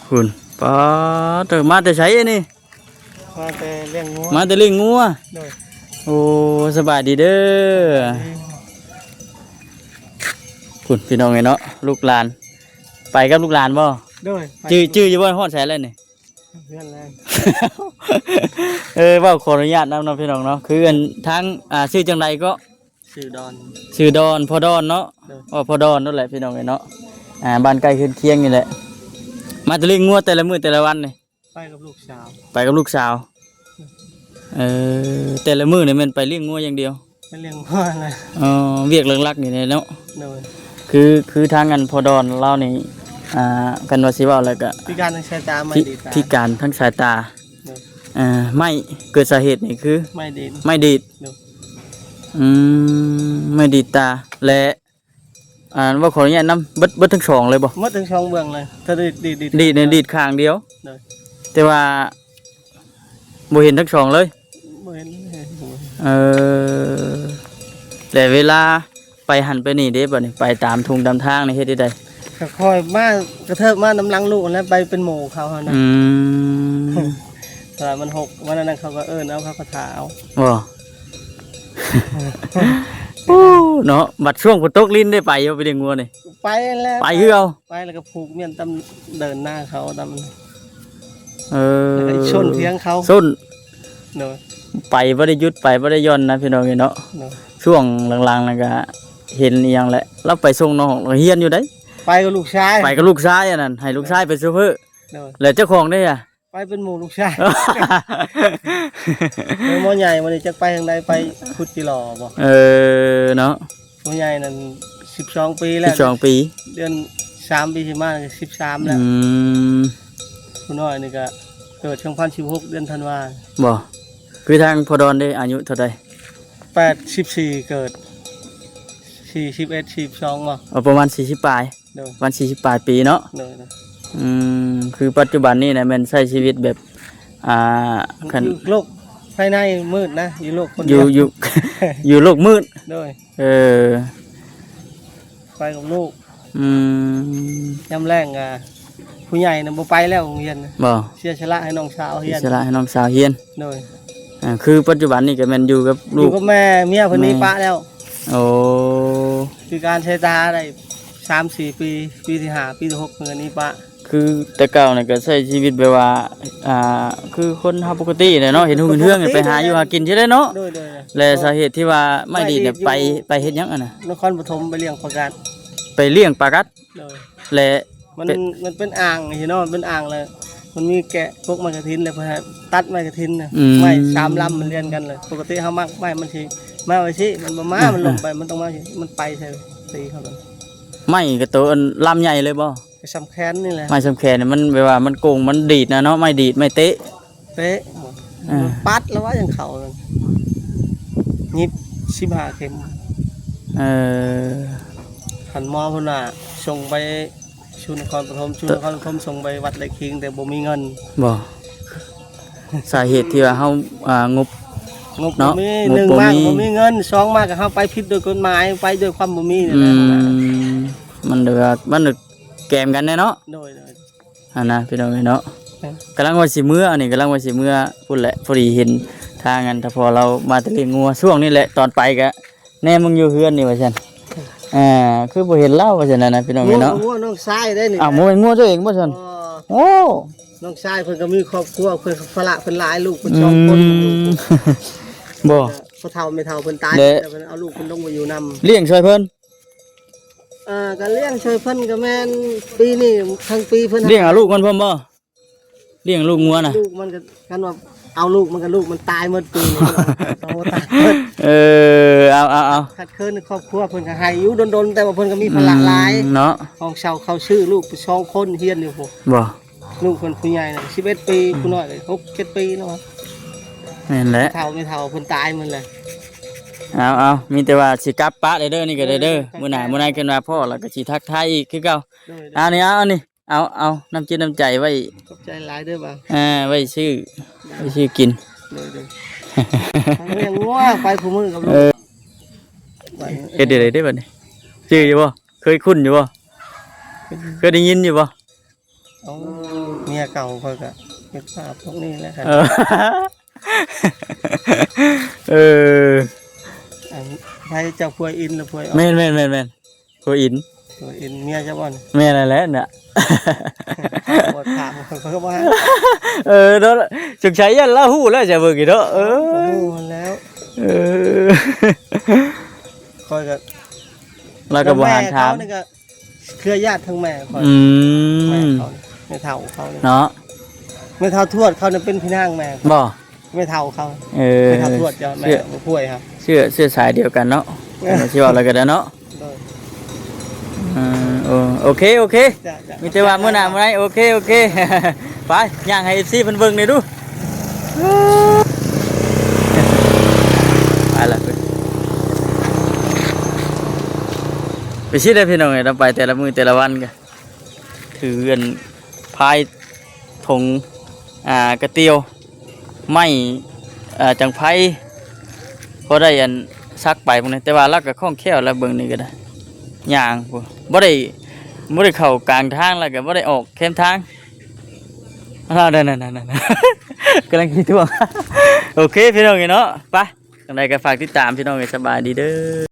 ພຸ້ນ ປາດເຕີ ມາແຕ່ໃສອັນນີ້? ມາແຕ່ລ້ຽງງົວ ມາແຕ່ລ້ຽງງົວ. ໂດຍ ໂອ້ ສະບາຍດີເດີ. ພຸ້ນ ພີ່ນ້ອງເອີຍເນາະ ລູກຫຼານ ໄປກັບລູກຫຼານບໍ່? ໂດຍ ໄປ ຈື່ ຈື່ຢູ່ບໍ່? ຮອດໃສແລ້ວນີ້? ເຮືອນແລ້ວ. ເອີ ເວົ້າຂໍອະນຸຍາດນຳເນາະ ພີ່ນ້ອງເນາະ ຄືອັນທາງ ອ່າ ຊື່ຈັ່ງໃດເກາະ? ຊື່ດອນ ຊື່ດອນ ພໍ່ດອນເນາະ. ໂດຍ ເວົ້າພໍ່ດອນນັ້ນແຫຼະ ພີ່ນ້ອງເອີຍເນາະ ອ່າ ບ້ານໃກ້ເຮືອນຄຽງນີ້ແຫຼະ. ມາແຕ່ລ້ຽງງົວແຕ່ລະມື້ແຕ່ລະວັນນີ້? ໄປກັບລູກສາວ ໄປກັບລູກສາວ. ເອີ ແຕ່ລະມື້ນີ້ແມ່ນໄປລ້ຽງງົວຢ່າງດຽວ? ໄປລ້ຽງງົວນະ. ອໍ ວຽກຫຼັກໆນີ້ແຫຼະເນາະ. ໂດຍ ຄື ຄືທາງອັນພໍ່ດອນລາວນີ້ ອ່າ ຄັນວ່າຊິເວົ້າແລ້ວກະ ພິການທາງສາຍຕາ ໄມ້ດີດຕາ ພິການທາງສາຍຕາ. ໂດຍ ອ່າ ໄມ້ ເກີດສາເຫດນີ້ຄື ໄມ້ດີດ ໄມ້ດີດ. ໂດຍ ອືມ ໄມ້ດີດຕາ ແລະ ອ່າ ເວົ້າຂໍອະນຸຍາດນຳ ເບິດ ເບິດທັງສອງເລີຍບໍ່? ໝົດທັງສອງເບື້ອງເລີຍ ຖ້າດີດ ດີດ ດີດ ດີດນີ້ດີດຂ້າງດຽວ. ໂດຍ ແຕ່ວ່າບໍ່ເຫັນທັງສອງເລີຍ? ບໍ່ເຫັນ ເອີ ແລະເວລາໄປຫັ້ນໄປນີ້ເດ້ ບັດນີ້ໄປຕາມທົ່ງຕາມທາງນີ້ເຮັດຈັ່ງໃດ? ກະຄ່ອຍມາ ກະເທີບມານຳຫຼັງລູກຫັ້ນແຫຼະ ໄປເປັນໝູ່ເຂົາຫັ້ນນະ. ອືມ ເພາະວ່າມັນຫົກ ວັນນັ້ນເຂົາກະເອີ້ນເອົາ ເຂົາກະຖ້າເອົາ. ບໍ່ ໂອ້ ເນາະ ບັດຊ່ວງຝົນຕົກລິນໄດ້ໄປບໍ່ ໄປລ້ຽງງົວນີ້? ໄປແລ້ວ ໄປຄືເກົ່າ ໄປແລ້ວກະຜູກມ້ຽນຕາມເດີ່ນນາເຂົາຕາມ ເອີ ແລ້ວກະຊົນຖຽງເຂົາ ຊົນ. ໂດຍ ໄປບໍ່ໄດ້ຢຸດ ໄປບໍ່ໄດ້ຢ່ອນນະ ພີ່ນ້ອງເອີຍເນາະ. ໂດຍ ຊ່ວງຫຼັງໆນັ້ນກະເຫັນອີ່ຫຍັງແຫຼະ ລາວໄປສົ່ງນ້ອງ ລາວຮຽນຢູ່ໃດ໋. ໄປກັບລູກຊາຍ ໄປກັບລູກຊາຍອັນນັ້ນ ໃຫ້ລູກຊາຍໄປໂຊເຟີ. ໂດຍ ແລ້ວເຈົ້າຂອງເດ້? ໄປເປັນໝູ່ລູກຊາຍ. ເອີ ໝໍໃຫຍ່ມື້ນີ້ຈັກໄປທາງໃດ ໄປຂຸດຈີຫຼໍ່ບໍ່? ເອີ ເນາະ ໝໍໃຫຍ່ນັ້ນສິບສອງປີແລ້ວ ສິບສອງປີ ເດືອນສາມປີທີ່ມາສິບສາມແລ້ວ. ອືມ ຜູ້ນ້ອຍນີ້ກະເກີດສອງພັນສິບຫົກ ເດືອນທັນວາ. ບໍ່ ຄືທາງພໍ່ດອນເດ້ ອາຍຸເທົ່າໃດ? ແປດສິບສີ່ ເກີດສີ່ສິບເອັດ ສີ່ສິບສອງບໍ່? ເອົາ ປະມານສີ່ສິບປາຍ. ໂດຍ ປະມານສີ່ສິບປາຍປີເນາະ. ໂດຍ ໂດຍ ອືມ ຄືປັດຈຸບັນນີ້ນະແມ່ນໃຊ້ຊີວິດແບບ ອ່າ ຄັນ ຢູ່ໂລກພາຍໃນມືດນະ ຢູ່ໂລກຄົນດຽວ ຢູ່ ຢູ່ໂລກມືດ. ໂດຍ ເອີ ໄປກັບລູກ. ອືມ ຍາມແລງກະ ຜູ້ໃຫຍ່ນະບໍ່ໄປແລ້ວໂຮງຮຽນນະ. ບໍ່ ເສຍສະຫຼະໃຫ້ນ້ອງສາວຮຽນ ເສຍສະຫຼະໃຫ້ນ້ອງສາວຮຽນ. ໂດຍ ອ່າ ຄືປັດຈຸບັນນີ້ກະແມ່ນຢູ່ກັບລູກ ຢູ່ກັບແມ່ ເມຍເພິ່ນມີປະແລ້ວ. ໂອ້ ພິການສາຍຕາໄດ້ສາມສີ່ປີ ປີທີຫ້າ ປີທີຫົກເພິ່ນກະມີປະ. ຄືແຕ່ເກົ່ານີ້ກະໃຊ້ຊີວິດແບບວ່າ ອ່າ ຄືຄົນເຮົາປົກກະຕິແຫຼະເນາະ ເຫັນຮຸ່ງເຫັນເຮືອງ ໄປຫາຢູ່ຫາກິນຊິໄດ້ເນາະ. ໂດຍ ໂດຍ ແລະສາເຫດທີ່ວ່າໄມ້ດີດນີ້ ໄປ ໄປເຮັດຫຍັງຫັ້ນນະ? ນະຄອນປະຖົມ ໄປລ້ຽງປາກັດ ໄປລ້ຽງປາກັດ. ໂດຍ ແລະ ມັນ ເປັນ ມັນເປັນອ່າງຊີ້ເນາະ ມັນເປັນອ່າງແລ້ວ ມັນມີແກະກົກໄມ້ກະຖິນ ແລ້ວເພິ່ນໃຫ້ຕັດໄມ້ກະຖິນນະ. ອືມ ໄມ້ສາມລຳມັນລຽນກັນເລີຍ ປົກກະຕິເຮົາມັກໄມ້ມັນຊິມາໄວ້ຊີ້ ມັນບໍ່ມາ ອ່າ ມັນລົງໄປ ມັນຕ້ອງມາ ມັນໄປໃສ່ຕີເຮົາ. ໄມ້ກະໂຕອັນລຳໃຫຍ່ເລີຍບໍ່? ກະສ່ຳແຂນນີ້ແຫຼະ ໄມ້ສ່ຳແຂນນີ້ ມັນແບບວ່າມັນໂກງ ມັນດີດນະເນາະ ໄມ້ດີດ ໄມ້ເຕະ ເຕະ ອ່າ ມັນປັດລະວ່າ ຍັງເຂົ້າ ຍິບສິບຫ້າເຂັມ. ເອີ ຄັນໝໍເພິ່ນວ່າສົ່ງໄປສູນນະຄອນປະຖົມ ສູນນະຄອນປະຖົມສົ່ງໄປວັດໄລ່ຂີງ ແຕ່ບໍ່ມີເງິນ. ບໍ່ ສາເຫດທີ່ວ່າເຮົາ ອ່າ ງົບ ງົບ ເນາະ ບໍ່ມີ ງົບ ໜຶ່ງ ບໍ່ມີ ມາກະບໍ່ມີເງິນ ສອງ ມາກະເຮົາໄປຜິດໂດຍກົດໝາຍ ໄປໂດຍຄວາມບໍ່ມີນີ້ແຫຼະ. ອືມ ມັນແບບວ່າ ມັນແກມກັນແດ່ເນາະ. ໂດຍ ໂດຍ ຫັ້ນນະ ພີ່ນ້ອງເອີຍເນາະ. ເອີ ກຳລັງວ່າຊິເມືອ ອັນນີ້ກຳລັງວ່າຊິເມືອພຸ້ນແຫຼະ ພໍດີເຫັນທາງອັນ ຖ້າພໍ່ລາວມາແຕ່ລ້ຽງງົວ ຊ່ວງນີ້ແຫຼະ ຕອນໄປກະແນມເບິ່ງຢູ່ເຮືອນນີ້ວ່າຊັ້ນ. ອ່າ ຄືບໍ່ເຫັນລາວວ່າຊັ້ນນະ ພີ່ນ້ອງເອີຍເນາະ. ງົວນ້ອງຊາຍໄດ໋ນີ້. ອ້າວ ບໍ່ແມ່ນງົວເຈົ້າເອງບໍ່ຊັ້ນ? ໂອ້ ນ້ອງຊາຍເພິ່ນກະມີຄອບຄົວ ເພິ່ນພາລະເພິ່ນຫຼາຍ ລູກເພິ່ນສອງຄົນ. ອືມ ບໍ່ ເອີ ພໍ່ເຖົ້າແມ່ເຖົ້າເພິ່ນຕາຍແລ້ວ ເພິ່ນເອົາລູກເພິ່ນລົງໄປຢູ່ນຳ ລ້ຽງຊ່ວຍເພິ່ນ. ອ່າ ກະລ້ຽງຊ່ວຍເພິ່ນກະແມ່ນປີນີ້ທັງປີເພິ່ນລ້ຽງເອົາລູກມັນພ້ອມບໍ່? ລ້ຽງລູກງົວນະ ລູກມັນກະ ຄັນວ່າເອົາລູກມັນກະ ລູກມັນຕາຍໝົດປີນີ້ ໂຕຕາຍໝົດ. ເອີ ເອົາ ເອົາ ເອົາ ຄັດເຂີນຄອບຄົວເພິ່ນກະໃຫ້ຢູ່ດົນໆ ແຕ່ວ່າເພິ່ນກະມີພາລະຫຼາຍ ອືມ ເນາະ ຫ້ອງເຊົ່າເຂົາຊື້ ລູກສອງຄົນຮຽນຢູ່ພຸ້ນ. ບໍ່ ລູກເພິ່ນຜູ້ໃຫຍ່ນະສິບເອັດປີ ອືມ ຜູ້ນ້ອຍກະຫົກເຈັດປີແລ້ວ. ແມ່ນແຫຼະ ເຖົ້າແມ່ເຖົ້າເພິ່ນຕາຍໝົດແລ້ວ. ເອົາ ເອົາ ມີແຕ່ວ່າຊິກັບປະເດີ ນີ້ກະເດີ ເອີ ມື້ໜ້າມື້ໃນຄັນວ່າພໍ້ລະກະຊິທັກທາຍອີກຄືເກົ່າ. ໂດຍ ໂດຍ ອັນນີ້ ເອົາ ອັນນີ້ ເອົາ ເອົາ ນ້ຳຈິດນ້ຳໃຈໄວ້ ຂອບໃຈຫຼາຍເດີບ່າວ ອ່າ ໄວ້ຊື້ ໄວ້ຊື້ກິນ. ໂດຍ ໂດຍ ລ້ຽງງົວໄປຄູ່ມື້ກັບລູກ. ເອີ ເຮັດຈັ່ງໃດເດ້ບັດນີ້ ຈື່ຢູ່ບໍ່? ເຄີຍຄຸ້ນຢູ່ບໍ່? ເຄີຍໄດ້ຍິນຢູ່ບໍ່? ໂອ້ ເມຍເກົ່າຂ້ອຍກໍເຮັດພາບພວກນີ້ແຫຼະ. ເອີ ເອີ ອັນໃຜເຈົ້າພວຍອິນຫຼືພວຍອອກ? ແມ່ນໆໆໆ ພວຍອິນ ພວຍອິນເມຍເຈົ້າບໍ່? ແມ່ນແລ້ວນະ ບໍ່ຖາມຂ້ອຍກໍບໍ່ ເອີ ເນາະ ສົງໄສຢ້ານລາວຮູ້ແລ້ວຈະເບິ່ງອີກເນາະ. ເອີ ຮູ້ຫັ້ນແລ້ວ ເອີ ຂ້ອຍກໍ ລາວກໍບໍ່ຫັນຖາມ ແມ່ເຂົານີ້ກໍ ເຄືອຍາດທາງແມ່ຂ້ອຍ. ອືມ ແມ່ເຂົາ ແມ່ເຖົ້າເຂົານີ້ເນາະ ແມ່ເຖົ້າທວດເຂົານີ້ເປັນພີ່ນາງແມ່ ບໍ່? ແມ່ເຖົ້າເຂົາ ເອີ ແມ່ເຖົ້າທວດເຈົ້າ ແມ່ ເຊື້ອ ບໍ່ພວຍເຮົາ ເຊື້ອ ເຊື້ອສາຍດຽວກັນເນາະ ເອີ ຊິເວົ້າແລ້ວກໍໄດ້ເນາະ. ໂດຍ ເອີ ໂອ ໂອເຄ ໂອເຄ ຈ້ະ ມີແຕ່ວ່າມື້ໜ້າມື້ໃດ ໂອເຄ ໂອເຄ ໄປ ຍ່າງໃຫ້ເອັຟຊີເພິ່ນເບິ່ງແດ່ດູ. ໄປລະ ໄປຊິໄດ້ພີ່ນ້ອງເອີຍ ເຮົາໄປແຕ່ລະມື້ແຕ່ລະວັນກໍ ຖືອັນພາຍຖົງ ອ່າ ກະຕ່ຽວ ໄມ້ ເອີ ຈັງໄພ ພໍໄດ້ອັນສັກໄປພວກນີ້ ແຕ່ວ່າລາວກໍຄ່ອງແຄ້ວລະ ເບິ່ງນີ້ກໍໄດ້ ຍ່າງພຸ້ນ ບໍ່ໄດ້ ບໍ່ໄດ້ເຂົ້າກາງທາງ ແລ້ວກໍບໍ່ໄດ້ອອກແຄມທາງ ລາວນັ້ນໆໆໆ ກຳລັງຂີ້ຖ້ວງ. ໂອເຄ ພີ່ນ້ອງເອີຍເນາະ ໄປ ຈັ່ງໃດກໍຝາກຕິດຕາມ ພີ່ນ້ອງເອີຍ ສະບາຍດີເດີ.